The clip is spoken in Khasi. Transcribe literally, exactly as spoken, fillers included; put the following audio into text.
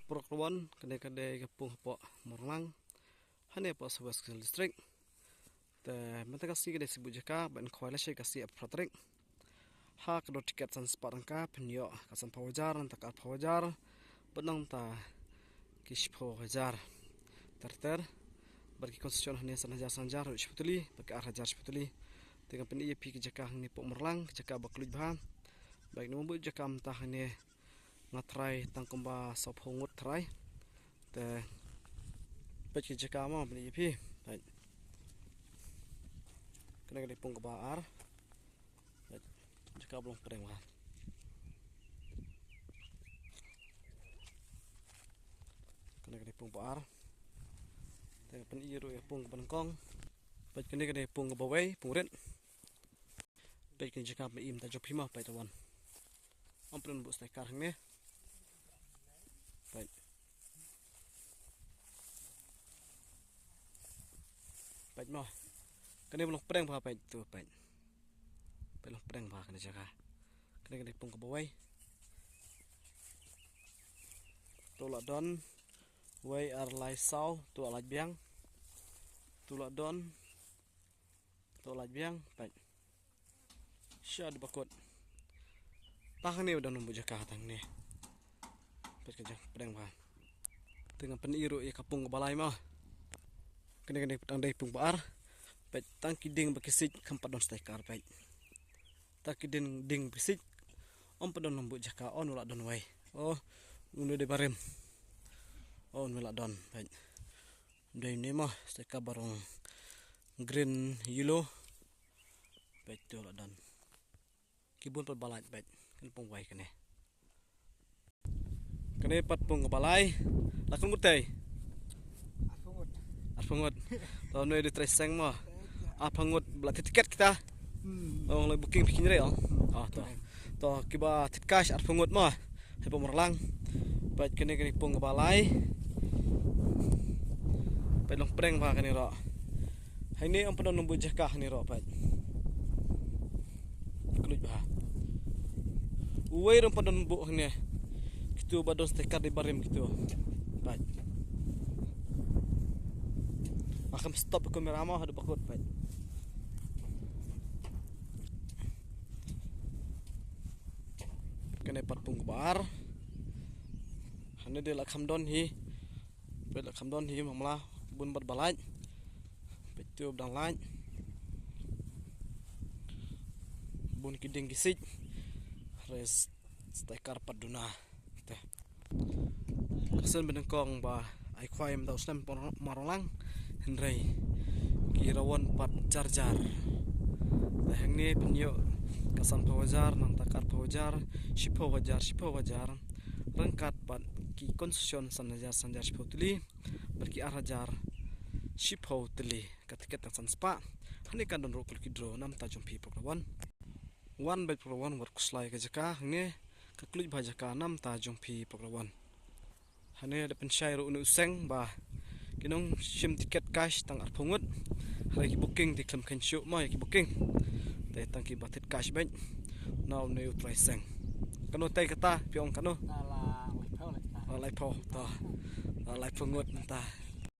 Program kane ka dei ka pung hapoh Mawryngkneng, hangne hapoh South West Khasi Hills District. Te mynta ka sngi ka dei sngi buh jaka, ban khwai lashai ka sngi arphew phra tarik. Ha ka dor tiket san spah tyngka, phin ïoh ka sanphew hajar, nangta ka arphew hajar, bad nangta ki shiphew hajar. Ter ter, bad ki concession hangne san hajar san hajar, shiphew tylli, bad ki ar hajar shiphew tylli. Te ngan pyni ïa phi ki jaka hangne hapoh Mawryngkneng, ki jaka ba kylluid bha. Bad ngan buh jaka mynta hangne nga tharai tang kumba sawphew ngut tharai. Te peit ki jaka mo, pyni ïa phi. Peit. Kane ka dei pung kaba ar. Peit. Jaka ba long pdeng bha. Kane ka dei pung ba ar. Te pyni ïa ruh ïa pung ba nyngkong. Peit kane ka dei pung ba wei, pung rit. Peit kane jaka ba im ta jong phi mo, peit ta wan. Ym pat don buh stekar hangne. Peit. Peit mo. Kane ba long pdeng bha, peit tu, peit. Peit long pdeng bha kane jaka. Kane kane pung kaba wei. Tu la don. Wei ar lai saw, tu la lait biang. Tu la don. Tu la lait biang, peit. Sha dei ba kut. Tang hangne ba don buh jaka tang hangne. Peit ka jaka pdeng bha. Te ngan pyni ruh ïa ka pung kaba lai mo. Kane kane tang dei pung ba ar. Peit tang ki dieng bad ki siej kam pat don stekar, peit. Tang ki dieng, dieng bad ki siej. Ym pat don buh jaka, oh, une la don wei. Oh, une dei barim. Oh, une la don, peit. Dei une mo, stekar ba rong green, yellow. Peit tu la don. Ki bun pat ba lait, peit. Kane pung wei kane. Kane pat pung kaba lai. La katno ngut tei? Arphew ngut. Arphew ngut. To, une dei u trai seng mo. Arphew ngut ba la thied tiket kita. Hmm. Ong la booking phi kynrei ong. Hmm. Oh, to. To, kiba thied cash arphew ngut mo. Hapoh Mawryngkneng. Peit kane kane pung kaba lai. Peit long pdeng bha kane ruh. Hangne ym pat don buh jaka hangne ruh, peit. Kylluid bha. Uwei ruh ym pat don buh hangne. Kitu ba don stekar dei barim kitu. Peit. Nga kham stop ïa ka kamera mo, haduh ba kut, peit. Kane pat pung kaba ar. Hangne dei la kham don hi. Peit la kham don hi, mamla bun bad ba lait. Peit tu ba dang lait. Bun ki dieng ki siej. Hynrei stekar pat duna. Te. Ka sien ba nyngkong ba ai khwai mynta u snem hapoh Mawryngkneng. Hynrei ki rawon pat jar jar. Te hangne phin ïoh ka sanphew hajar, nangta ka arphew hajar, shiphew hajar, shiphew hajar. Ryngkat bad ki concession san hajar, san hajar shiphew tylli, bad ki ar hajar shiphew tylli. Ka tiket tang san spah. Hangne kan don ruh ka lucky draw namta jong phi paralok. Wan beit paralok, wat khuslai ka jaka hangne, ka kylluid bha jaka namta jong phi paralok. Hangne da pynshai ruh une u seng ba ki nongshim tiket cash tang arphew ngut. Hynrei ki booking te khlem kheiñ shuh mo ïa ki booking. Te tang kiba thied cash beit. Na une u trai seng. Katno tei kata phi ong katno? La laiphew, la laiphew. La laiphew ta. La laiphew ngut ta.